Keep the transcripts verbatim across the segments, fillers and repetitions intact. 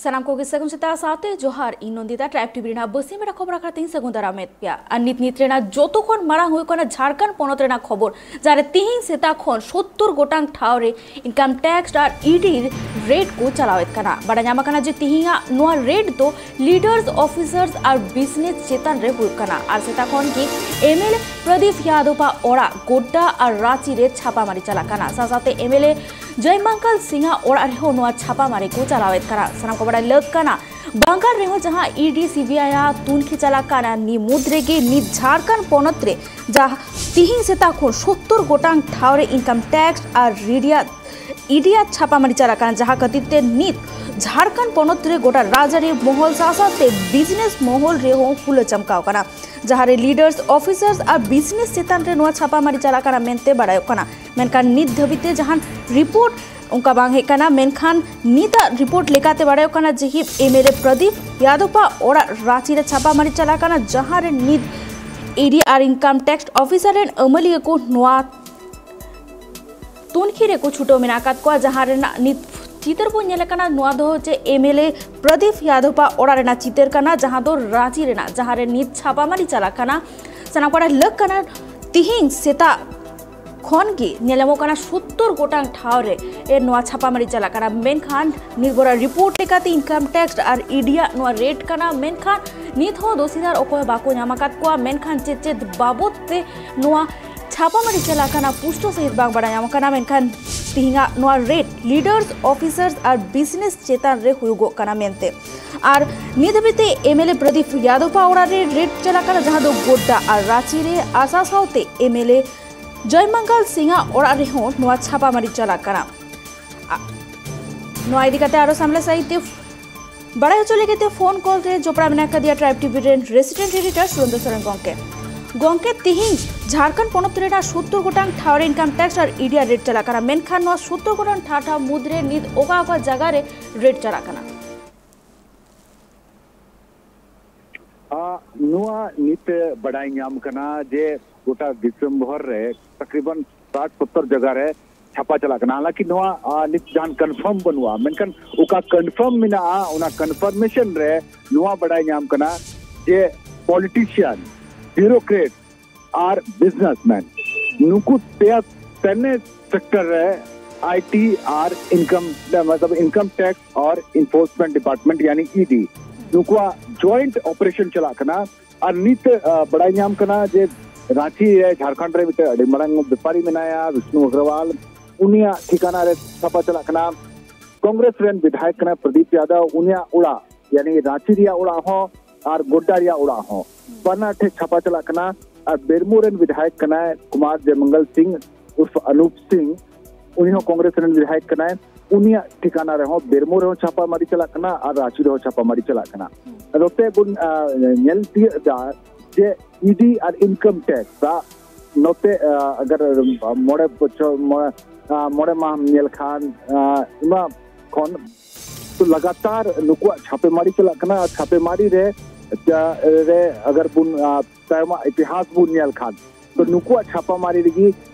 ᱥᱟᱱᱟᱢ ᱠᱚᱜᱮ ᱥᱟᱹᱜᱩᱱ ᱥᱮᱛᱟᱜ ᱥᱟᱶᱛᱮ ᱡᱚᱦᱟᱨ᱾ ᱤᱧ ᱱᱚᱱᱫᱤᱛᱟ ᱴᱨᱟᱭᱤᱵᱽ ᱴᱤᱵᱷᱤ ᱨᱮᱱᱟᱜ ᱵᱟᱹᱥᱤᱭᱟᱹ ᱵᱮᱲᱟ ᱠᱷᱚᱵᱚᱨ ᱟᱠᱷᱲᱟ ᱛᱮᱧ ᱥᱟᱹᱜᱩᱱ ᱫᱟᱨᱟᱢᱮᱫ ᱯᱮᱭᱟ᱾ ᱟᱨ ᱱᱤᱛ ᱱᱤᱛ ᱨᱮᱱᱟᱜ ᱡᱚᱛᱚ ᱠᱷᱚᱱ ᱢᱟᱨᱟᱝ ᱦᱩᱭᱩᱜ ᱠᱟᱱᱟ ᱡᱷᱟᱲᱠᱷᱚᱸᱰ ᱯᱚᱱᱚᱛ ᱨᱮᱱᱟᱜ ᱠᱷᱚᱵᱚᱨ, ᱡᱟᱦᱟᱸᱨᱮ ᱛᱤᱦᱤᱧ ᱥᱮᱛᱟᱜ ᱠᱷᱚᱱ ᱥᱳᱛᱛᱳᱨ ᱜᱚᱴᱟᱝ ᱴᱷᱟᱶ ᱨᱮ ᱤᱱᱠᱟᱢ ᱴᱮᱠᱥ ᱟᱨ ᱤᱰᱤ ᱨᱮᱰ ᱠᱚ ᱪᱟᱞᱟᱣᱮᱫ ᱠᱟᱱᱟ᱾ ᱵᱟᱰᱟᱭ ᱧᱟᱢ ᱟᱠᱟᱱᱟ ᱡᱮ ᱛᱤᱦᱤᱧᱟᱜ ᱱᱚᱣᱟ ᱨᱮᱰ ᱫᱚ ᱞᱤᱰᱟᱨᱥ, ᱚᱯᱷᱤᱥᱟᱨᱥ ᱟᱨ ᱵᱤᱡᱽᱱᱮᱥ ᱪᱮᱛᱟᱱ ᱨᱮ ᱦᱩᱭᱩᱜ ᱠᱟᱱᱟ᱾ ᱟᱨ ᱥᱮᱛᱟᱜ ᱠᱷᱚᱱ ᱜᱮ ᱮᱢᱮᱞᱮ ᱯᱨᱚᱫᱤᱯ ᱭᱟᱫᱚᱵᱟᱜ ᱚᱲᱟᱜ ᱜᱳᱰᱰᱟ ᱟᱨ ᱨᱟᱸᱪᱤ ᱨᱮ ᱪᱷᱟᱯᱟᱢᱟᱨᱤ ᱪᱟᱞᱟᱜ ᱠᱟᱱᱟ᱾ ᱥᱟᱶ ᱥᱟᱶᱛᱮ ᱮᱢᱮᱞᱮ ᱡᱚᱭᱢᱟᱝᱜᱟᱞ ᱥᱤᱝᱟᱜ ᱚᱲᱟᱜ ᱨᱮᱦᱚᱸ ᱱᱚᱣᱟ ᱪᱷᱟᱯᱟᱢᱟᱨᱤ ᱠᱚ ᱪᱟᱞᱟᱣᱮᱫ ᱠᱟᱱᱟ᱾ ᱥᱟᱱᱟᱢ ᱠᱚ ᱵᱟᱰᱟᱭ ᱞᱟᱹᱠ ᱠᱟᱱᱟ, ᱵᱟᱝᱜᱟᱞ ᱨᱮᱦᱚᱸ ᱡᱟᱦᱟᱸ ᱤᱰᱤ ᱥᱤᱵᱤᱟᱭ ᱟᱜ ᱛᱩᱱᱠᱷᱤ ᱪᱟᱞᱟᱜ ᱠᱟᱱᱟ, ᱱᱤᱭᱟᱹ ᱢᱩᱫᱽ ᱨᱮᱜᱮ ᱱᱤᱛ ᱡᱷᱟᱲᱠᱷᱚᱸᱰ ᱯᱚᱱᱚᱛ ᱨᱮ ᱡᱟᱦᱟᱸ ᱛᱤᱦᱤᱧ ᱥᱮᱛᱟᱜ ᱠᱷᱚᱱ ᱥᱳᱛᱛᱳᱨ ᱜᱚᱴᱟᱝ ᱴᱷᱟᱶ ᱨᱮ ᱤᱱᱠᱟᱢ ᱴᱮᱠᱥ ᱟᱨ ᱨᱤᱰᱤᱭᱟ ᱤᱰᱤᱭᱟ ᱪᱷᱟᱯᱟᱢᱟᱨᱤ ᱪᱟᱞᱟᱜ ᱠᱟᱱᱟ, ᱡᱟᱦᱟᱸ ᱠᱷᱟᱹᱛᱤᱨ ᱛᱮ ᱱᱤᱛ ᱡᱷᱟᱲᱠᱷᱚᱸᱰ ᱯᱚᱱᱚᱛ ᱨᱮ ᱜᱚᱴᱟ ᱨᱟᱡᱽᱟᱹᱨᱤ ᱢᱚᱦᱚᱞ ᱥᱟᱶ ᱥᱟᱶᱛᱮ ᱵᱤᱡᱽᱱᱮᱥ ᱢᱚᱦᱚᱞ ᱨᱮᱦᱚᱸ ᱦᱩᱞᱟᱹ ᱪᱟᱢᱠᱟᱣ ᱠᱟᱱᱟ, ᱡᱟᱦᱟᱸ ᱨᱮ ᱞᱤᱰᱟᱨᱥ, ᱚᱯᱷᱤᱥᱟᱨᱥ ᱟᱨ ᱵᱤᱡᱽᱱᱮᱥ ᱪᱮᱛᱟᱱ ᱨᱮ ᱱᱚᱣᱟ ᱪᱷᱟᱯᱟᱢᱟᱨᱤ ᱪᱟᱞᱟᱜ ᱠᱟᱱᱟ ᱢᱮᱱᱛᱮ ᱵᱟᱲᱟᱭᱚᱜ ᱠᱟᱱᱟ᱾ ᱢᱮᱱᱠᱷᱟᱱ ᱱᱤᱛ ᱫᱷᱟᱹᱵᱤᱡ ᱛᱮ ᱡᱟᱦᱟᱱ ᱨᱤᱯᱳᱨᱴ ᱚᱱᱠᱟ ᱵᱟᱝ ᱦᱮᱡ ᱠᱟᱱᱟ᱾ ᱢᱮᱱᱠᱷᱟᱱ ᱱᱤᱛᱟᱜ ᱨᱤᱯᱳᱨᱴ ᱞᱮᱠᱟᱛᱮ ᱵᱟᱲᱟᱭᱚᱜ ᱠᱟᱱᱟ ᱡᱮ ᱮᱢᱮᱞᱮ ᱯᱨᱚᱫᱤᱯ ᱭᱟᱫᱚᱵᱟᱜ ᱚᱲᱟᱜ ᱨᱟᱸᱪᱤ ᱨᱮ ᱪᱷᱟᱯᱟᱢᱟᱨᱤ ᱪᱟᱞᱟᱜ ᱠᱟᱱᱟ, ᱡᱟᱦᱟᱸ ᱨᱮ ᱱᱤᱛ ᱤᱰᱤ ᱟᱨ ᱤᱱᱠᱟᱢ ᱴᱮᱠᱥ ᱚᱯᱷᱤᱥᱟᱨ ᱨᱮᱱ ᱟᱹᱢᱟᱹᱞᱤᱭᱟᱹ ᱠᱚ ᱱᱚᱣᱟ ᱛᱩᱱᱠᱷᱤ ᱨᱮᱠᱚ ᱪᱷᱩᱴᱟᱹᱣ ᱢᱮᱱᱟᱜ ᱟᱠᱟᱫ ᱠᱚᱣᱟ, ᱡᱟᱦᱟᱸ ᱨᱮᱱᱟᱜ ᱱᱤᱛ ᱪᱤᱛᱟᱹᱨ ᱵᱚᱱ ᱧᱮᱞ ᱠᱟᱱᱟ, ᱱᱚᱣᱟ ᱫᱚ ᱦᱚᱪᱪᱷᱮ ᱮᱢᱮᱞᱮ ᱯᱨᱚᱫᱤᱯ ᱭᱟᱫᱚᱵᱟᱜ ᱚᱲᱟᱜ ᱨᱮᱱᱟᱜ ᱪᱤᱛᱟᱹᱨ ᱠᱟᱱᱟ, ᱡᱟᱦᱟᱸ ᱫᱚ ᱨᱟᱸᱪᱤ ᱨᱮᱱᱟᱜ, ᱡᱟᱦᱟᱸ ᱨᱮ ᱱᱤᱛ ᱪᱷᱟᱯᱟᱢᱟᱨᱤ ᱪᱟᱞᱟᱜ ᱠᱟᱱᱟ᱾ ᱥᱟᱱᱟᱢ ᱠᱚᱲᱟ ᱞᱟᱹᱠ ᱠᱟᱱᱟ, ᱛᱤᱦᱤᱧ ᱥᱮᱛᱟᱜ ᱠᱷᱚᱱ ᱜᱮ ᱧᱮᱞ ᱧᱟᱢᱚᱜ ᱠᱟᱱᱟ ᱥᱳᱛᱛᱳᱨ ᱜᱚᱴᱟᱝ ᱴᱷᱟᱶ ᱨᱮ ᱮ ᱱᱚᱣᱟ ᱪᱷᱟᱯᱟᱢᱟᱨᱤ ᱪᱟᱞᱟᱜ ᱠᱟᱱᱟ᱾ ᱢᱮᱱᱠᱷᱟᱱ ᱱᱤᱨᱵᱷᱚᱨᱟ ᱨᱤᱯᱳᱨᱴ ᱞᱮᱠᱟᱛᱮ ᱤᱱᱠᱟᱢ ᱴᱮᱠᱥ ᱟᱨ ᱤᱰᱤᱭᱟᱜ ᱱᱚᱣᱟ ᱨᱮᱰ ᱠᱟᱱᱟ, ᱢᱮᱱᱠᱷᱟᱱ ᱱᱤᱛ ᱦᱚᱸ ᱫᱳᱥᱤᱫᱟᱨ ᱚᱠᱚᱭ ᱦᱚᱸ ᱵᱟᱠᱚ ᱧᱟᱢ ᱟᱠᱟᱫ ᱠᱚᱣᱟ᱾ ᱢᱮᱱᱠᱷᱟᱱ ᱪᱮᱫ ᱪᱮᱫ ᱵᱟᱵᱚᱫ ᱛᱮ ᱱᱚᱣᱟ ᱪᱷᱟᱯᱟᱢᱟᱨᱤ ᱪᱟᱞᱟᱜ ᱠᱟᱱᱟ, ᱯᱩᱥᱴᱟᱹᱣ ᱥᱟᱹᱦᱤᱡ ᱵᱟᱝ ᱵᱟᱲᱟᱭ ᱧᱟᱢ ᱟᱠᱟᱱᱟ᱾ ᱢᱮᱱᱠᱷᱟᱱ ᱛᱤᱦᱤᱧᱟᱜ ᱱᱚᱣᱟ ᱨᱮᱰ ᱞᱤᱰᱟᱨᱥ, ᱚᱯᱷᱤᱥᱟᱨᱥ ᱟᱨ ᱵᱤᱡᱽᱱᱮᱥ ᱪᱮᱛᱟᱱ ᱨᱮ ᱦᱩᱭᱩᱜᱚᱜ ᱠᱟᱱᱟ ᱢᱮᱱᱛᱮ᱾ ᱟᱨ ᱱᱤᱛ ᱫᱷᱟᱹᱵᱤᱡ ᱛᱮ ᱮᱢᱮᱞᱮ ᱯᱨᱚᱫᱤᱯ ᱭᱟᱫᱚᱵᱟᱜ ᱚᱲᱟᱜ ᱨᱮ ᱨᱮᱰ ᱪᱟᱞᱟᱜ ᱠᱟᱱᱟ, ᱡᱟᱦᱟᱸ ᱫᱚ ᱜᱳᱰᱰᱟ ᱟᱨ ᱨᱟᱸᱪᱤ ᱨᱮ᱾ ᱟᱨ ᱥᱟᱶ ᱥᱟᱶᱛᱮ ᱮᱢᱮᱞᱮ ᱡᱚᱭᱢᱟᱝᱜᱟᱞ ᱥᱤᱝᱟᱜ ᱚᱲᱟᱜ ᱨᱮᱦᱚᱸ ᱱᱚᱣᱟ ᱪᱷᱟᱯᱟᱢᱟᱨᱤ ᱪᱟᱞᱟᱜ ᱠᱟᱱᱟ᱾ ᱟ-, ᱱᱚᱣᱟ ᱤᱫᱤ ᱠᱟᱛᱮ ᱟᱨᱚ ᱥᱟᱢᱞᱟ ᱥᱟᱹᱦᱤᱡ ᱛᱮ ᱵᱟᱲᱟᱭ ᱦᱚᱪᱚ ᱞᱟᱹᱜᱤᱫ ᱛᱮ ᱯᱷᱳᱱ ᱠᱚᱞ ᱨᱮ ᱡᱚᱯᱲᱟᱣ ᱢᱮᱱᱟᱜ ᱟᱠᱟᱫᱮᱭᱟ ᱴᱨᱟᱭᱤᱵᱽ ᱴᱤᱵᱷᱤ ᱨᱮᱱ ᱨᱮᱥᱤᱰᱮᱱᱴ ᱮᱰᱤᱴᱚᱨ ᱥᱩᱨᱮᱱᱫᱨᱚ ᱥᱚᱨᱮᱱ ᱜᱚᱢᱠᱮ᱾ ᱜᱚᱢᱠᱮ, ᱛᱤᱦᱤᱧ ᱡᱷᱟᱲᱠᱷᱚᱸᱰ ᱯᱚᱱᱚᱛ ᱨᱮᱱᱟᱜ ᱥᱳᱛᱛᱳᱨ ᱜᱚᱴᱟᱝ ᱴᱷᱟᱶ ᱨᱮ ᱤᱱᱠᱟᱢ ᱴᱮᱠᱥ ᱟᱨ ᱤᱰᱤᱭᱟ ᱨᱮᱰ ᱪᱟᱞᱟᱜ ᱠᱟᱱᱟ, ᱢᱮᱱᱠᱷᱟᱱ ᱱᱚᱣᱟ ᱥᱳᱛᱛᱳᱨ ᱜᱚᱴᱟᱝ ᱴᱷᱟᱶ ᱴᱷᱟᱶ ᱢᱩᱫᱽ ᱨᱮ ᱱᱤᱛ ᱚᱠᱟ ᱚᱠᱟ ᱡᱟᱭᱜᱟ ᱨᱮ ᱨᱮᱰ ᱪᱟᱞᱟᱜ ᱠᱟᱱᱟ? ᱟ, ᱱᱚᱣᱟ ᱱᱤᱛ ᱵᱟᱰᱟᱭ ᱧᱟᱢ ᱠᱟᱱᱟ ᱡᱮ ᱜᱚᱴᱟ ᱫᱤᱥᱚᱢ ᱵᱷᱚᱨ ᱨᱮ ᱛᱟᱠᱨᱤᱵᱟᱱ ᱥᱟᱴ ᱥᱚᱛᱛᱚᱨ ᱡᱟᱭᱜᱟ ᱨᱮ ᱪᱷᱟᱯᱟ ᱪᱟᱞᱟᱜ ᱠᱟᱱᱟ᱾ ᱦᱟᱞᱟᱸᱠᱤ ᱱᱚᱣᱟ ᱟᱨ ᱱᱤᱛ ᱡᱟᱦᱟᱸ ᱠᱚᱱᱯᱷᱟᱨᱢ ᱵᱟᱹᱱᱩᱜᱼᱟ, ᱢᱮᱱᱠᱷᱟᱱ ᱚᱠᱟ ᱠᱚᱱᱯᱷᱟᱨᱢ ᱢᱮᱱᱟᱜᱼᱟ, ᱚᱱᱟ ᱠᱚᱱᱯᱷᱟᱨᱢᱮᱥᱚᱱ ᱨᱮ ᱱᱚᱣᱟ ᱵᱟᱰᱟᱭ ᱧᱟᱢ ᱠᱟᱱᱟ ᱡᱮ ᱯᱚᱞᱤᱴᱤᱥᱤᱭᱟᱱ, ᱵᱤᱭᱩᱨᱳᱠᱨᱮᱴ ᱟᱨ ᱵᱤᱡᱽᱱᱮᱥᱢᱮᱱ, ᱱᱩᱠᱩ ᱯᱮᱭᱟ ᱛᱮᱱᱮ ᱥᱮᱠᱴᱚᱨ ᱨᱮ ᱟᱭᱴᱤ ᱟᱨ ᱤᱱᱠᱟᱢ, ᱢᱚᱛᱞᱚᱵ ᱤᱱᱠᱟᱢ ᱴᱮᱠᱥ ᱟᱨ ᱮᱱᱯᱷᱳᱨᱥᱢᱮᱱᱴ ᱰᱤᱯᱟᱨᱴᱢᱮᱱᱴ ᱭᱟᱱᱤ ᱤᱰᱤ, ᱱᱩᱠᱩᱣᱟᱜ ᱡᱚᱭᱮᱱᱴ ᱚᱯᱟᱨᱮᱥᱚᱱ ᱪᱟᱞᱟᱜ ᱠᱟᱱᱟ᱾ ᱟᱨ ᱱᱤᱛ ᱵᱟᱲᱟᱭ ᱧᱟᱢ ᱠᱟᱱᱟ ᱡᱮ ᱨᱟᱸᱪᱤ ᱨᱮ, ᱡᱷᱟᱲᱠᱷᱚᱸᱰ ᱨᱮ ᱢᱤᱫᱴᱮᱱ ᱟᱹᱰᱤ ᱢᱟᱨᱟᱝ ᱵᱮᱯᱟᱨᱤ ᱢᱮᱱᱟᱭᱟ, ᱵᱤᱥᱱᱩ ᱟᱜᱨᱣᱟᱞ, ᱩᱱᱤᱭᱟᱜ ᱴᱷᱤᱠᱟᱱᱟ ᱨᱮ ᱪᱷᱟᱯᱟ ᱪᱟᱞᱟᱜ ᱠᱟᱱᱟ᱾ ᱠᱚᱝᱜᱨᱮᱥ ᱨᱮᱱ ᱵᱤᱫᱷᱟᱭᱚᱠ ᱠᱟᱱᱟᱭ ᱯᱨᱚᱫᱤᱯ ᱭᱟᱫᱚᱵ, ᱩᱱᱤᱭᱟᱜ ᱚᱲᱟᱜ ᱭᱟᱱᱤ ᱨᱟᱸᱪᱤ ᱨᱮᱭᱟᱜ ᱚᱲᱟᱜ ᱦᱚᱸ ᱟᱨ ᱜᱳᱰᱰᱟ ᱨᱮᱭᱟᱜ ᱚᱲᱟᱜ ᱦᱚᱸ, ᱵᱟᱱᱟᱨ ᱴᱷᱮᱱ ᱪᱷᱟᱯᱟ ᱪᱟᱞᱟᱜ ᱠᱟᱱᱟ᱾ ᱟᱨ ᱵᱮᱨᱢᱩ ᱨᱮᱱ ᱵᱤᱫᱷᱟᱭᱚᱠ ᱠᱟᱱᱟᱭ ᱠᱩᱢᱟᱨ ᱡᱮᱢᱚᱝᱜᱚᱞ ᱥᱤᱝ ᱩᱨᱯᱷ ᱟᱱᱩᱯ ᱥᱤᱝ, ᱩᱱᱤ ᱦᱚᱸ ᱠᱚᱝᱜᱨᱮᱥ ᱨᱮᱱ ᱵᱤᱫᱷᱟᱭᱚᱠ ᱠᱟᱱᱟᱭ᱾ ᱩᱱᱤᱭᱟᱜ ᱴᱷᱤᱠᱟᱱᱟ ᱨᱮᱦᱚᱸ ᱵᱮᱨᱢᱩ ᱨᱮᱦᱚᱸ ᱪᱷᱟᱯᱟ ᱢᱟᱨᱤ ᱪᱟᱞᱟᱜ ᱠᱟᱱᱟ ᱟᱨ ᱨᱟᱸᱪᱤ ᱨᱮᱦᱚᱸ ᱪᱷᱟᱯᱟ ᱢᱟᱨᱤ ᱪᱟᱞᱟᱜ ᱠᱟᱱᱟ᱾ ᱱᱚᱛᱮ ᱵᱚᱱ ᱧᱮᱞ ᱛᱤᱭᱳᱜ ᱮᱫᱟ ᱡᱮ ᱤᱰᱤ ᱟᱨ ᱤᱱᱠᱟᱢ ᱴᱮᱠᱥ ᱟᱜ ᱱᱚᱛᱮ ᱟᱜᱟᱨ ᱢᱚᱬᱮ ᱵᱚᱪᱷᱚᱨ ᱢᱚᱬᱮ ᱢᱟᱦᱟᱢ ᱧᱮᱞ ᱠᱷᱟᱱ ᱚᱱᱟ ᱠᱷᱚᱱ ᱞᱟᱜᱟᱛᱟᱨ ᱱᱩᱠᱩᱣᱟᱜ ᱪᱷᱟᱯᱮᱢᱟᱨᱤ ᱪᱟᱞᱟᱜ ᱠᱟᱱᱟ᱾ ᱟᱨ ᱪᱷᱟᱯᱮᱢᱟᱨᱤ ᱨᱮ ᱨᱮ ᱟᱜᱟᱨ ᱵᱚᱱ ᱛᱟᱭᱚᱢᱟᱜ ᱤᱛᱤᱦᱟᱥ ᱵᱚᱱ ᱧᱮᱞ ᱠᱷᱟᱱ, ᱛᱚ ᱱᱩᱠᱩᱣᱟᱜ ᱪᱷᱟᱯᱟᱢᱟᱨᱤ ᱨᱮᱜᱮ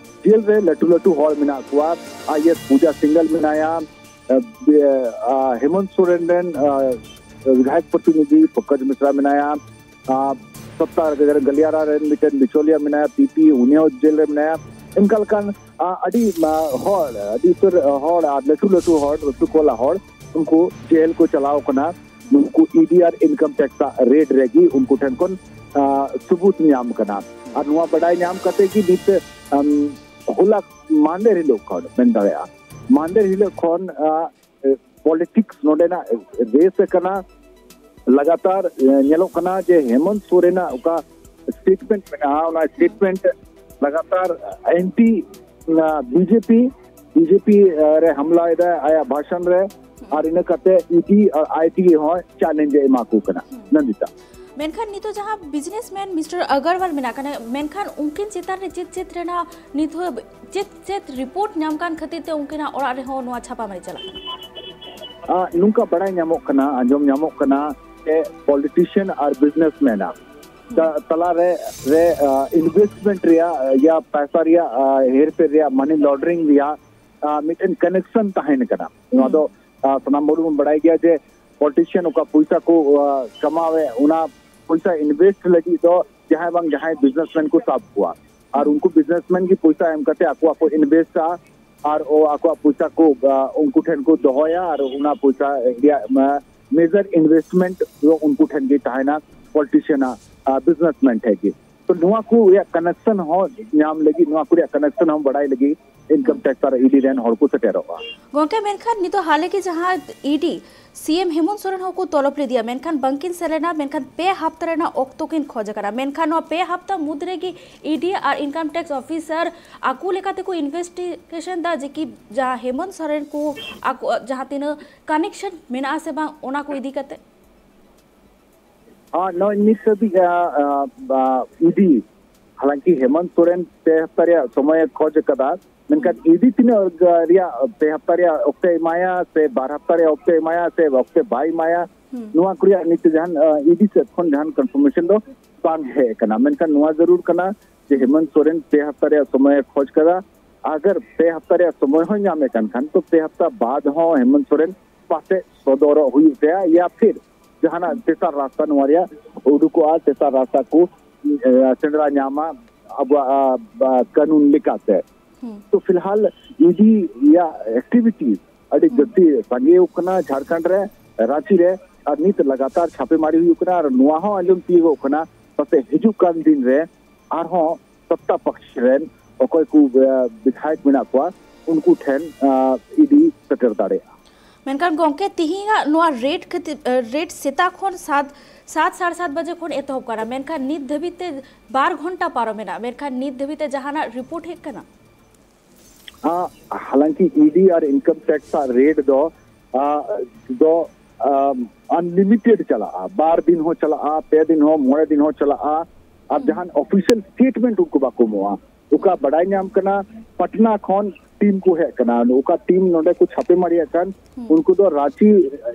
ᱡᱮᱞ ᱨᱮ ᱞᱟᱹᱴᱩ ᱞᱟᱹᱴᱩ ᱦᱚᱲ ᱢᱮᱱᱟᱜ ᱠᱚᱣᱟ᱾ ᱟᱭᱮᱥ ᱯᱩᱡᱟ ᱥᱤᱝᱜᱟᱞ ᱢᱮᱱᱟᱭᱟ, ᱦᱮᱢᱚᱱᱛ ᱥᱚᱨᱮᱱ ᱨᱮᱱ ᱵᱤᱫᱷᱟᱭᱚᱠ ᱯᱨᱚᱛᱤᱱᱤᱫᱷᱤ ᱯᱚᱝᱠᱚᱡᱽ ᱢᱤᱥᱨᱟ ᱢᱮᱱᱟᱭᱟ, ᱥᱚᱛᱛᱟ ᱜᱟᱞᱤᱭᱟᱨᱟ ᱨᱮᱱ ᱢᱤᱫᱴᱮᱱ ᱵᱤᱪᱚᱞᱤᱭᱟ ᱢᱮᱱᱟᱭᱟ, ᱯᱤᱯᱤ, ᱩᱱᱤ ᱦᱚᱸ ᱡᱮᱞ ᱨᱮ ᱢᱮᱱᱟᱭᱟ᱾ ᱚᱱᱠᱟ ᱞᱮᱠᱟᱱ ᱟᱹᱰᱤ ᱦᱚᱲ, ᱟᱹᱰᱤ ᱩᱛᱟᱹᱨ ᱦᱚᱲ ᱟᱨ ᱞᱟᱹᱴᱩ ᱞᱟᱹᱴᱩ ᱦᱚᱲ, ᱞᱟᱹᱴᱩ ᱠᱚᱞᱟ ᱦᱚᱲ ᱩᱱᱠᱩ ᱡᱮᱞ ᱠᱚ ᱪᱟᱞᱟᱣ ᱠᱟᱱᱟ᱾ ᱱᱩᱠᱩ ᱤᱰᱤ ᱟᱨ ᱤᱱᱠᱟᱢ ᱴᱮᱠᱥ ᱟᱜ ᱨᱮᱰ ᱨᱮᱜᱮ ᱩᱱᱠᱩ ᱴᱷᱮᱱ ᱠᱷᱚᱱ ᱥᱩᱵᱩᱛ ᱧᱟᱢ ᱠᱟᱱᱟ᱾ ᱟᱨ ᱱᱚᱣᱟ ᱵᱟᱰᱟᱭ ᱧᱟᱢ ᱠᱟᱛᱮ ᱜᱮ ᱱᱤᱛ ᱦᱚᱞᱟ ᱢᱟᱦᱫᱮᱨ ᱦᱤᱞᱳᱜ ᱠᱷᱚᱱ, ᱢᱮᱱ ᱫᱟᱲᱮᱭᱟᱜᱼᱟ ᱢᱟᱦᱫᱮᱨ ᱦᱤᱞᱳᱜ ᱠᱷᱚᱱ ᱯᱚᱞᱤᱴᱤᱠᱥ ᱱᱚᱰᱮᱱᱟᱜ ᱨᱮᱥ ᱠᱟᱱᱟ᱾ ᱞᱟᱜᱟᱛᱟᱨ ᱧᱮᱞᱚᱜ ᱠᱟᱱᱟ ᱡᱮ ᱦᱮᱢᱚᱱᱛ ᱥᱚᱨᱮᱱᱟᱜ ᱚᱠᱟ ᱥᱴᱮᱴᱢᱮᱱᱴ ᱢᱮᱱᱟᱜᱼᱟ, ᱚᱱᱟ ᱥᱴᱮᱴᱢᱮᱱᱴ ᱞᱟᱜᱟᱛᱟᱨ ᱮᱱᱴᱤ ᱵᱤᱡᱮᱯᱤ, ᱵᱤᱡᱮᱯᱤ ᱨᱮ ᱦᱟᱢᱞᱟ ᱮᱫᱟᱭ ᱟᱭᱟᱜ ᱵᱷᱟᱥᱚᱱ ᱨᱮ᱾ ᱟᱨ ᱤᱱᱟᱹ ᱠᱟᱛᱮ ᱤᱰᱤ ᱟᱨ ᱟᱭᱴᱤ ᱦᱚᱸ ᱪᱮᱞᱮᱧᱡᱽ ᱮ ᱮᱢᱟ ᱠᱚ ᱠᱟᱱᱟ᱾ ᱱᱚᱱᱫᱤᱛᱟ, ᱢᱮᱱᱠᱷᱟᱱ ᱱᱤᱛᱚᱜ ᱡᱟᱦᱟᱸ ᱵᱤᱡᱽᱱᱮᱥᱢᱮᱱ ᱢᱤᱥᱴᱟᱨ ᱟᱜᱟᱨᱣᱟᱞ ᱢᱮᱱᱟᱜ ᱠᱟᱱᱟ, ᱢᱮᱱᱠᱷᱟᱱ ᱩᱱᱠᱤᱱ ᱪᱮᱛᱟᱱ ᱨᱮ ᱪᱮᱫ ᱪᱮᱫ ᱨᱮᱱᱟᱜ ᱱᱤᱛ ᱦᱚᱸ ᱪᱮᱫ ᱪᱮᱫ ᱨᱤᱯᱳᱨᱴ ᱧᱟᱢ ᱠᱟᱱ ᱠᱷᱟᱹᱛᱤᱨ ᱛᱮ ᱩᱱᱠᱤᱱᱟᱜ ᱚᱲᱟᱜ ᱨᱮᱦᱚᱸ ᱱᱚᱣᱟ ᱪᱷᱟᱯᱟ ᱢᱟᱨᱤ ᱪᱟᱞᱟᱜ ᱠᱟᱱᱟ? ᱱᱚᱝᱠᱟ ᱵᱟᱲᱟᱭ ᱧᱟᱢᱚᱜ ᱠᱟᱱᱟ, ᱟᱸᱡᱚᱢ ᱧᱟᱢᱚᱜ ᱠᱟᱱᱟ ᱡᱮ ᱯᱚᱞᱤᱴᱤᱥᱤᱭᱟᱱ ᱟᱨ ᱵᱤᱡᱽᱱᱮᱥᱢᱮᱱ ᱟᱜ ᱛᱟᱞᱟ ᱨᱮ ᱨᱮ ᱤᱱᱵᱷᱮᱥᱴᱢᱮᱱᱴ ᱨᱮᱭᱟᱜ ᱭᱟ ᱯᱚᱭᱥᱟ ᱨᱮᱭᱟᱜ ᱦᱮᱨᱯᱷᱮᱨ ᱨᱮᱭᱟᱜ, ᱢᱟᱱᱤ ᱞᱚᱱᱰᱟᱨᱤᱝ ᱨᱮᱭᱟᱜ ᱟᱨ ᱢᱤᱫᱴᱮᱱ ᱠᱟᱱᱮᱠᱥᱚᱱ ᱛᱟᱦᱮᱱ ᱠᱟᱱᱟ᱾ ᱱᱚᱣᱟ ᱫᱚ ᱟᱨ ᱥᱟᱱᱟᱢ ᱦᱚᱲ ᱵᱚᱱ ᱵᱟᱲᱟᱭ ᱜᱮᱭᱟ ᱡᱮ ᱯᱚᱞᱤᱴᱤᱥᱤᱭᱟᱱ ᱚᱠᱟ ᱯᱚᱭᱥᱟ ᱠᱚ ᱟᱨ ᱠᱟᱢᱟᱣᱮᱫ, ᱚᱱᱟ ᱯᱚᱭᱥᱟ ᱤᱱᱵᱷᱮᱥᱴ ᱞᱟᱹᱜᱤᱫ ᱫᱚ ᱡᱟᱦᱟᱸᱭ ᱵᱟᱝ ᱡᱟᱦᱟᱸᱭ ᱵᱤᱡᱽᱱᱮᱥᱢᱮᱱ ᱠᱚ ᱥᱟᱵ ᱠᱚᱣᱟ᱾ ᱟᱨ ᱩᱱᱠᱩ ᱵᱤᱡᱽᱱᱮᱥᱢᱮᱱ ᱜᱮ ᱯᱚᱭᱥᱟ ᱮᱢ ᱠᱟᱛᱮ ᱟᱠᱚᱣᱟᱜ ᱠᱚ ᱤᱱᱵᱷᱮᱥᱴᱟ ᱟᱨ ᱚ-, ᱟᱠᱚᱣᱟᱜ ᱯᱚᱭᱥᱟ ᱠᱚ ᱟᱨ ᱩᱱᱠᱩ ᱴᱷᱮᱱ ᱠᱚ ᱫᱚᱦᱚᱭᱟ ᱟᱨ ᱚᱱᱟ ᱯᱚᱭᱥᱟ ᱨᱮᱭᱟᱜ ᱢᱮᱡᱟᱨ ᱤᱱᱵᱷᱮᱥᱴᱢᱮᱱᱴ ᱫᱚ ᱩᱱᱠᱩ ᱴᱷᱮᱱ ᱜᱮ ᱛᱟᱦᱮᱱᱟ, ᱯᱚᱞᱤᱴᱤᱥᱤᱭᱟᱱᱟᱜ ᱟᱨ ᱵᱤᱡᱽᱱᱮᱥᱢᱮᱱ ᱴᱷᱮᱱ ᱜᱮ᱾ ᱛᱚ ᱱᱚᱣᱟ ᱠᱚ ᱨᱮᱭᱟᱜ ᱠᱟᱱᱮᱠᱥᱚᱱ ᱦᱚᱸ ᱧᱟᱢ ᱞᱟᱹᱜᱤᱫ, ᱱᱚᱣᱟ ᱠᱚ ᱨᱮᱭᱟᱜ ᱠᱟᱱᱮᱠᱥᱚᱱ ᱦᱚᱸ ᱵᱟᱲᱟᱭ ᱞᱟᱹᱜᱤᱫ ᱤᱱᱠᱟᱢ ᱴᱮᱠᱥ ᱟᱨ ᱤᱰᱤ ᱨᱮᱱ ᱦᱚᱲ ᱠᱚ ᱥᱮᱴᱮᱨᱚᱜᱼᱟ᱾ ᱜᱚᱝᱠᱮ, ᱢᱮᱱᱠᱷᱟᱱ ᱱᱤᱛᱚᱜ ᱦᱟᱞᱮ ᱜᱮ ᱡᱟᱦᱟᱸ ᱤᱰᱤ ᱥᱤ ᱮᱢ ᱦᱮᱢᱚᱱᱛ ᱥᱚᱨᱮᱱ ᱦᱚᱸᱠᱚ ᱛᱚᱞᱚᱵ ᱞᱮᱫᱮᱭᱟ, ᱢᱮᱱᱠᱷᱟᱱ ᱵᱟᱝᱠᱤᱱ ᱥᱮᱱ ᱞᱮᱱᱟ, ᱢᱮᱱᱠᱷᱟᱱ ᱯᱮ ᱦᱟᱯᱛᱟ ᱨᱮᱱᱟᱜ ᱚᱠᱛᱚ ᱠᱤᱱ ᱠᱷᱚᱡ ᱟᱠᱟᱱᱟ᱾ ᱢᱮᱱᱠᱷᱟᱱ ᱱᱚᱣᱟ ᱯᱮ ᱦᱟᱯᱛᱟ ᱢᱩᱫᱽ ᱨᱮᱜᱮ ᱤᱰᱤ ᱟᱨ ᱤᱱᱠᱟᱢ ᱴᱮᱠᱥ ᱚᱯᱷᱤᱥᱟᱨ ᱟᱠᱚ ᱞᱮᱠᱟ ᱛᱮᱠᱚ ᱤᱱᱵᱷᱮᱥᱴᱤᱜᱮᱥᱚᱱ ᱫᱟ ᱡᱮ ᱠᱤ ᱡᱟᱦᱟᱸ ᱦᱮᱢᱚᱱᱛ ᱥᱚᱨᱮᱱ ᱠᱚ ᱟᱠᱚ ᱡᱟᱦᱟᱸ ᱛᱤᱱᱟᱹᱜ ᱠᱟᱱᱮᱠᱥᱚᱱ ᱢᱮᱱᱟᱜᱼᱟ ᱥᱮ ᱵᱟᱝ, ᱚᱱᱟ ᱠᱚ ᱤᱫᱤ ᱠᱟᱛᱮ? ᱟᱨ ᱱᱚᱜᱼᱚᱭ ᱱᱤᱛ ᱦᱟᱹᱵᱤᱡ, ᱟ, ᱟ, ᱟ, ᱤᱰᱤ, ᱦᱟᱞᱟᱝᱠᱤ ᱦᱮᱢᱚᱱᱛ ᱥᱚᱨᱮᱱ ᱯᱮ ᱦᱟᱯᱛᱟ ᱨᱮᱭᱟᱜ ᱥᱚᱢᱚᱭᱮ ᱠᱷᱚᱡᱽ ᱟᱠᱟᱫᱟ, ᱢᱮᱱᱠᱷᱟᱱ ᱤᱰᱤ ᱛᱤᱱᱟᱹᱜ ᱨᱮᱭᱟᱜ ᱯᱮ ᱦᱟᱯᱛᱟ ᱨᱮᱭᱟᱜ ᱚᱠᱛᱮ ᱮᱢᱟᱭᱟ ᱥᱮ ᱵᱟᱨ ᱦᱟᱯᱛᱟ ᱨᱮᱭᱟᱜ ᱚᱠᱛᱮ ᱮᱢᱟᱭᱟ ᱥᱮ ᱚᱠᱛᱮ ᱵᱟᱭ ᱮᱢᱟᱭᱟ, ᱱᱚᱣᱟ ᱠᱚ ᱨᱮᱭᱟᱜ ᱱᱤᱛ ᱡᱟᱦᱟᱱ, ᱟ, ᱤᱰᱤ ᱥᱮᱫ ᱠᱷᱚᱱ ᱡᱟᱦᱟᱱ ᱠᱚᱱᱯᱷᱟᱨᱢᱮᱥᱚᱱ ᱫᱚ ᱵᱟᱝ ᱦᱮᱡ ᱟᱠᱟᱱᱟ᱾ ᱢᱮᱱᱠᱷᱟᱱ ᱱᱚᱣᱟ ᱡᱟᱹᱨᱩᱲ ᱠᱟᱱᱟ ᱡᱮ ᱦᱮᱢᱚᱱᱛ ᱥᱚᱨᱮᱱ ᱯᱮ ᱦᱟᱯᱛᱟ ᱨᱮᱭᱟᱜ ᱥᱚᱢᱚᱭᱮ ᱠᱷᱚᱡᱽ ᱠᱟᱫᱟ᱾ ᱟᱜᱟᱨ ᱯᱮ ᱦᱟᱯᱛᱟ ᱨᱮᱭᱟᱜ ᱥᱚᱢᱚᱭ ᱦᱚᱸᱭ ᱧᱟᱢᱮ ᱠᱟᱱ ᱠᱷᱟᱱ, ᱛᱚ ᱯᱮ ᱦᱟᱯᱛᱟ ᱵᱟᱫ ᱦᱚᱸ ᱦᱮᱢᱚᱱᱛ ᱥᱚᱨᱮᱱ ᱯᱟᱥᱮᱡ ᱥᱚᱫᱚᱨᱚᱜ ᱦᱩᱭᱩᱜ ᱛᱟᱭᱟ, ᱭᱟ ᱯᱷᱤᱨ ᱡᱟᱦᱟᱱᱟᱜ ᱛᱮᱥᱟᱨ ᱨᱟᱥᱛᱟ ᱱᱚᱣᱟ ᱨᱮᱭᱟᱜ ᱩᱰᱩᱠᱚᱜᱼᱟ, ᱛᱮᱥᱟᱨ ᱨᱟᱥᱛᱟ ᱠᱚ, ᱮ, ᱥᱮᱸᱫᱽᱨᱟ ᱧᱟᱢᱟ ᱟᱵᱚᱣᱟᱜ, ᱟ, ᱟ, ᱠᱟᱹᱱᱩᱱ ᱞᱮᱠᱟᱛᱮ᱾ ᱛᱚ ᱯᱷᱤᱞᱦᱟᱞ ᱤᱰᱤ ᱨᱮᱭᱟᱜ ᱮᱠᱴᱤᱵᱷᱤᱴᱤ ᱟᱹᱰᱤ ᱡᱟᱹᱥᱛᱤ ᱥᱟᱸᱜᱮ ᱠᱟᱱᱟ ᱡᱷᱟᱲᱠᱷᱚᱸᱰ ᱨᱮ, ᱨᱟᱸᱪᱤ ᱨᱮ, ᱟᱨ ᱱᱤᱛ ᱞᱟᱜᱟᱛᱟᱨ ᱪᱷᱟᱯᱮᱢᱟᱨᱤ ᱦᱩᱭᱩᱜ ᱠᱟᱱᱟ᱾ ᱟᱨ ᱱᱚᱣᱟ ᱦᱚᱸ ᱟᱸᱡᱚᱢ ᱛᱤᱭᱳᱜᱚᱜ ᱠᱟᱱᱟ ᱯᱟᱥᱮᱡ ᱦᱤᱡᱩᱜ ᱠᱟᱱ ᱫᱤᱱ ᱨᱮ ᱟᱨᱦᱚᱸ ᱥᱚᱛᱛᱟ ᱯᱟᱠᱥ ᱨᱮᱱ ᱚᱠᱚᱭ ᱠᱚ, ᱮ, ᱵᱤᱫᱷᱟᱭᱚᱠ ᱢᱮᱱᱟᱜ ᱠᱚᱣᱟ, ᱩᱱᱠᱩ ᱴᱷᱮᱱ, ᱟ, ᱤᱰᱤ ᱥᱮᱴᱮᱨ ᱫᱟᱲᱮᱭᱟᱜᱼᱟ᱾ ᱢᱮᱱᱠᱷᱟᱱ ᱜᱚᱝᱠᱮ, ᱛᱤᱦᱤᱧᱟᱜ ᱱᱚᱣᱟ ᱨᱮᱰ ᱠᱷᱟᱹᱛᱤᱨ, ᱮ, ᱨᱮᱰ ᱥᱮᱛᱟᱜ ᱠᱷᱚᱱ ᱥᱟᱛ, ᱥᱟᱛ, ᱥᱟᱲᱮ ᱥᱟᱛ ᱵᱟᱡᱮ ᱠᱷᱚᱱ ᱮᱛᱚᱦᱚᱵ ᱠᱟᱱᱟ, ᱢᱮᱱᱠᱷᱟᱱ ᱱᱤᱛ ᱫᱷᱟᱹᱵᱤᱡ ᱛᱮ ᱵᱟᱨ ᱜᱷᱚᱱᱴᱟ ᱯᱟᱨᱚᱢᱮᱱᱟ, ᱢᱮᱱᱠᱷᱟᱱ ᱱᱤᱛ ᱫᱷᱟᱹᱵᱤᱡ ᱛᱮ ᱡᱟᱦᱟᱱᱟᱜ ᱨᱤᱯᱳᱨᱴ ᱦᱮᱡ ᱠᱟᱱᱟ? ᱟ, ᱦᱟᱞᱟᱝᱠᱤ ᱤᱰᱤ ᱟᱨ ᱤᱱᱠᱟᱢ ᱴᱮᱠᱥ ᱟᱜ ᱨᱮᱰ ᱫᱚ, ᱟ, ᱫᱚ, ᱟ, ᱟᱱᱞᱤᱢᱤᱴᱮᱰ ᱪᱟᱞᱟᱜᱼᱟ, ᱵᱟᱨ ᱫᱤᱱ ᱦᱚᱸ ᱪᱟᱞᱟᱜᱼᱟ, ᱯᱮ ᱫᱤᱱ ᱦᱚᱸ, ᱢᱚᱬᱮ ᱫᱤᱱ ᱦᱚᱸ ᱪᱟᱞᱟᱜᱼᱟ᱾ ᱟᱨ ᱡᱟᱦᱟᱱ ᱚᱯᱷᱤᱥᱤᱭᱟᱞ ᱥᱴᱮᱴᱢᱮᱱᱴ ᱩᱱᱠᱩ ᱵᱟᱠᱚ ᱮᱢᱚᱜᱼᱟ᱾ ᱚᱠᱟ ᱵᱟᱰᱟᱭ ᱧᱟᱢ ᱠᱟᱱᱟ, ᱯᱟᱴᱱᱟ ᱠᱷᱚᱱ ᱴᱤᱢ ᱠᱚ ᱦᱮᱡ ᱠᱟᱱᱟ, ᱚᱠᱟ ᱴᱤᱢ ᱱᱚᱰᱮ ᱠᱚ ᱪᱷᱟᱯᱮ ᱢᱟᱨᱤᱭᱟᱜ ᱠᱟᱱ, ᱩᱱᱠᱩ ᱫᱚ ᱨᱟᱸᱪᱤ,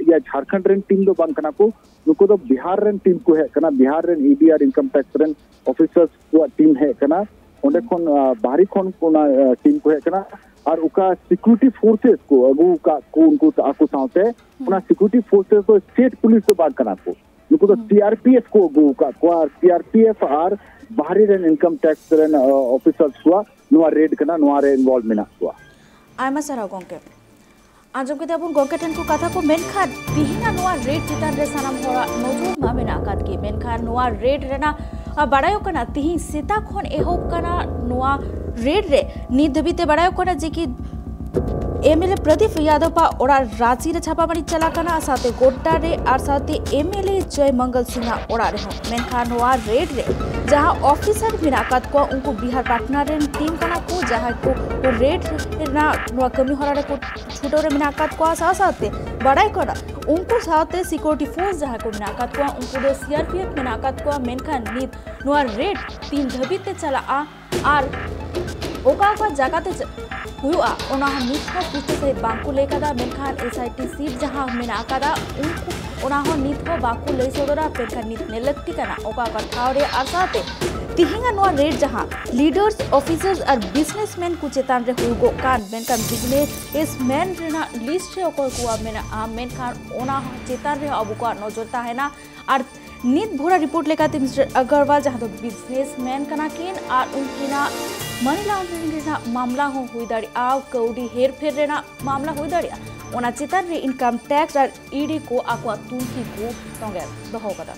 ᱤᱭᱟᱹ, ᱡᱷᱟᱲᱠᱷᱚᱸᱰ ᱨᱮᱱ ᱴᱤᱢ ᱫᱚ ᱵᱟᱝ ᱠᱟᱱᱟ ᱠᱚ, ᱱᱩᱠᱩ ᱫᱚ ᱵᱤᱦᱟᱨ ᱨᱮᱱ ᱴᱤᱢ ᱠᱚ ᱦᱮᱡ ᱠᱟᱱᱟ, ᱵᱤᱦᱟᱨ ᱨᱮᱱ ᱤᱰᱤ ᱟᱨ ᱤᱱᱠᱟᱢ ᱴᱮᱠᱥ ᱨᱮᱱ ᱚᱯᱷᱤᱥᱟᱨᱥ ᱠᱚᱣᱟᱜ ᱴᱤᱢ ᱦᱮᱡ ᱠᱟᱱᱟ᱾ ᱚᱸᱰᱮ ᱠᱷᱚᱱ, ᱟ, ᱵᱟᱦᱨᱮ ᱠᱷᱚᱱ ᱚᱱᱟ, ᱟ, ᱴᱤᱢ ᱠᱚ ᱦᱮᱡ ᱠᱟᱱᱟ᱾ ᱟᱨ ᱚᱠᱟ ᱥᱤᱠᱩᱨᱤᱴᱤ ᱯᱷᱳᱨᱥᱮᱥ ᱠᱚ ᱟᱹᱜᱩ ᱟᱠᱟᱫ ᱠᱚ ᱩᱱᱠᱩ ᱟᱠᱚ ᱥᱟᱶᱛᱮ, ᱚᱱᱟ ᱥᱤᱠᱩᱨᱤᱴᱤ ᱯᱷᱳᱨᱥᱮᱥ ᱫᱚ ᱥᱴᱮᱴ ᱯᱩᱞᱤᱥ ᱫᱚ ᱵᱟᱝ ᱠᱟᱱᱟ ᱠᱚ᱾ ᱱᱩᱠᱩ ᱫᱚ ᱥᱤᱟᱨᱯᱤᱮᱯᱷ ᱠᱚ ᱟᱹᱜᱩ ᱟᱠᱟᱫ ᱠᱚᱣᱟ, ᱟᱨ ᱥᱤᱟᱨᱯᱤᱮᱯᱷ ᱟᱨ ᱵᱟᱦᱨᱮ ᱨᱮᱱ ᱤᱱᱠᱟᱢ ᱴᱮᱠᱥ ᱨᱮᱱ ᱚᱯᱷᱤᱥᱟᱨᱥ ᱠᱚᱣᱟᱜ ᱱᱚᱣᱟ ᱨᱮᱰ ᱠᱟᱱᱟ, ᱱᱚᱣᱟ ᱨᱮ ᱤᱱᱵᱚᱞᱵᱷ ᱢᱮᱱᱟᱜ ᱠᱚᱣᱟ᱾ ᱟᱭᱢᱟ ᱥᱟᱨᱦᱟᱣ ᱜᱚᱢᱠᱮ᱾ ᱟᱸᱡᱚᱢ ᱠᱮᱫᱟ ᱵᱚᱱ ᱜᱚᱢᱠᱮ ᱴᱷᱮᱱ ᱠᱚ ᱠᱟᱛᱷᱟ ᱠᱚ, ᱢᱮᱱᱠᱷᱟᱱ ᱛᱤᱦᱤᱧᱟᱜ ᱱᱚᱣᱟ ᱨᱮᱰ ᱪᱮᱛᱟᱱ ᱨᱮ ᱥᱟᱱᱟᱢ ᱦᱚᱲᱟᱜ ᱱᱚᱡᱚᱨ ᱢᱟ ᱢᱮᱱᱟᱜ ᱟᱠᱟᱫ ᱜᱮ, ᱢᱮᱱᱠᱷᱟᱱ ᱱᱚᱣᱟ ᱨᱮᱰ ᱨᱮᱱᱟᱜ ᱟ, ᱵᱟᱲᱟᱭᱚᱜ ᱠᱟᱱᱟ ᱛᱤᱦᱤᱧ ᱥᱮᱛᱟᱜ ᱠᱷᱚᱱ ᱮᱦᱚᱵ ᱠᱟᱱᱟ ᱱᱚᱣᱟ ᱨᱮᱰ ᱨᱮ᱾ ᱱᱤᱛ ᱫᱷᱟᱹᱵᱤᱡ ᱛᱮ ᱵᱟᱲᱟᱭᱚᱜ ᱠᱟᱱᱟ ᱡᱮ ᱠᱤ ᱮᱢᱮᱞᱮ ᱯᱨᱚᱫᱤᱯ ᱭᱟᱫᱚᱵ ᱟᱜ ᱚᱲᱟᱜ ᱨᱟᱸᱪᱤ ᱨᱮ ᱪᱷᱟᱯᱟ ᱢᱟᱨᱤ ᱪᱟᱞᱟᱜ ᱠᱟᱱᱟ, ᱥᱟᱶᱛᱮ ᱜᱳᱰᱰᱟ ᱨᱮ ᱟᱨ ᱥᱟᱶᱛᱮ ᱮᱢᱮᱞᱮ ᱡᱚᱭ ᱢᱚᱝᱜᱚᱞ ᱥᱤᱝ ᱟᱜ ᱚᱲᱟᱜ ᱨᱮᱦᱚᱸ᱾ ᱢᱮᱱᱠᱷᱟᱱ ᱱᱚᱣᱟ ᱨᱮᱰ ᱨᱮ ᱡᱟᱦᱟᱸ ᱚᱯᱷᱤᱥᱟᱨ ᱢᱮᱱᱟᱜ ᱟᱠᱟᱫ ᱠᱚᱣᱟ, ᱩᱱᱠᱩ ᱵᱤᱦᱟᱨ ᱯᱟᱴᱱᱟ ᱨᱮᱱ ᱴᱤᱢ ᱠᱟᱱᱟ ᱠᱚ, ᱡᱟᱦᱟᱸᱭ ᱠᱚ ᱨᱮᱰ ᱨᱮᱱᱟᱜ ᱱᱚᱣᱟ ᱠᱟᱹᱢᱤ ᱦᱚᱨᱟ ᱨᱮᱠᱚ ᱪᱷᱩᱴᱟᱹᱣ ᱨᱮ ᱢᱮᱱᱟᱜ ᱟᱠᱟᱫ ᱠᱚᱣᱟ᱾ ᱥᱟᱶ ᱥᱟᱶᱛᱮ ᱵᱟᱲᱟᱭ ᱠᱟᱱᱟ ᱩᱱᱠᱩ ᱥᱟᱶᱛᱮ ᱥᱤᱠᱩᱨᱤᱴᱤ ᱯᱷᱳᱨᱥ ᱡᱟᱦᱟᱸᱭ ᱠᱚ ᱢᱮᱱᱟᱜ ᱟᱠᱟᱫ ᱠᱚᱣᱟ, ᱩᱱᱠᱩ ᱫᱚ ᱥᱤᱟᱨᱯᱤᱮᱯᱷ ᱢᱮᱱᱟᱜ ᱟᱠᱟᱫ ᱠᱚᱣᱟ᱾ ᱢᱮᱱᱠᱷᱟᱱ ᱱᱤᱛ ᱱᱚᱣᱟ ᱨᱮᱰ ᱛᱤᱱ ᱫᱷᱟᱹᱵᱤᱡ ᱛᱮ ᱪᱟᱞᱟᱜᱼᱟ ᱟᱨ ᱚᱠᱟ ᱚᱠᱟ ᱡᱟᱭᱜᱟ ᱛᱮ ᱪᱟ-, ᱦᱩᱭᱩᱜᱼᱟ, ᱚᱱᱟ ᱦᱚᱸ ᱱᱤᱛ ᱦᱚᱸ ᱯᱩᱥᱴᱟᱹ ᱥᱟᱺᱦᱤᱡ ᱵᱟᱝᱠᱚ ᱞᱟᱹᱭ ᱠᱟᱫᱟ᱾ ᱢᱮᱱᱠᱷᱟᱱ ᱮᱥ ᱟᱭ ᱴᱤ ᱥᱤᱴ ᱡᱟᱦᱟᱸ ᱢᱮᱱᱟᱜ ᱟᱠᱟᱫᱟ, ᱩᱱᱠᱩ ᱚᱱᱟ ᱦᱚᱸ ᱱᱤᱛ ᱦᱚᱸ ᱵᱟᱠᱚ ᱞᱟᱹᱭ ᱥᱚᱫᱚᱨᱟ᱾ ᱢᱮᱱᱠᱷᱟᱱ ᱱᱤᱛ ᱧᱮᱞ ᱞᱟᱹᱠᱛᱤ ᱠᱟᱱᱟ ᱚᱠᱟ ᱚᱠᱟ ᱴᱷᱟᱶ ᱨᱮ, ᱟᱨ ᱥᱟᱶᱛᱮ ᱛᱤᱦᱤᱧᱟᱜ ᱱᱚᱣᱟ ᱨᱮᱰ ᱡᱟᱦᱟᱸ ᱞᱤᱰᱟᱨᱥ, ᱚᱯᱷᱤᱥᱟᱨᱥ ᱟᱨ ᱵᱤᱡᱽᱱᱮᱥᱢᱮᱱ ᱠᱚ ᱪᱮᱛᱟᱱ ᱨᱮ ᱦᱩᱭᱩᱜᱚᱜ ᱠᱟᱱ, ᱢᱮᱱᱠᱷᱟᱱ ᱵᱤᱡᱽᱱᱮᱥᱢᱮᱱ ᱨᱮᱱᱟᱜ ᱞᱤᱥᱴ ᱨᱮ ᱚᱠᱚᱭ ᱠᱚᱣᱟᱜ ᱢᱮᱱᱟᱜᱼᱟ, ᱢᱮᱱᱠᱷᱟᱱ ᱚᱱᱟ ᱪᱮᱛᱟᱱ ᱨᱮ ᱟᱵᱚ ᱠᱚᱣᱟᱜ ᱱᱚᱡᱚᱨ ᱛᱟᱦᱮᱱᱟ᱾ ᱟᱨ ᱱᱤᱛ ᱵᱷᱳᱨᱟ ᱨᱤᱯᱳᱨᱴ ᱞᱮᱠᱟᱛᱮ ᱢᱤᱥᱴᱟᱨ ᱟᱜᱟᱨᱣᱟᱞ, ᱡᱟᱦᱟᱸ ᱫᱚ ᱵᱤᱡᱽᱱᱮᱥᱢᱮᱱ ᱠᱟᱱᱟ ᱠᱤᱱ, ᱟᱨ ᱩᱱᱠᱤᱱᱟᱜ ᱢᱟᱱᱤ ᱞᱟᱱᱰᱨᱤᱝ ᱨᱮᱱᱟᱜ ᱢᱟᱢᱞᱟ ᱦᱚᱸ ᱦᱩᱭ ᱫᱟᱲᱮᱭᱟᱜᱼᱟ, ᱠᱟᱹᱣᱰᱤ ᱦᱮᱨᱯᱷᱮᱨ ᱨᱮᱱᱟᱜ ᱢᱟᱢᱞᱟ ᱦᱩᱭ ᱫᱟᱲᱮᱭᱟᱜᱼᱟ, ᱚᱱᱟ ᱪᱮᱛᱟᱱ ᱨᱮ ᱤᱱᱠᱟᱢ ᱴᱮᱠᱥ ᱟᱨ ᱤᱰᱤ ᱠᱚ ᱟᱠᱚᱣᱟᱜ ᱛᱩᱱᱠᱷᱤ ᱠᱚ ᱛᱚᱸᱜᱮ ᱫᱚᱦᱚ ᱠᱟᱫᱟ᱾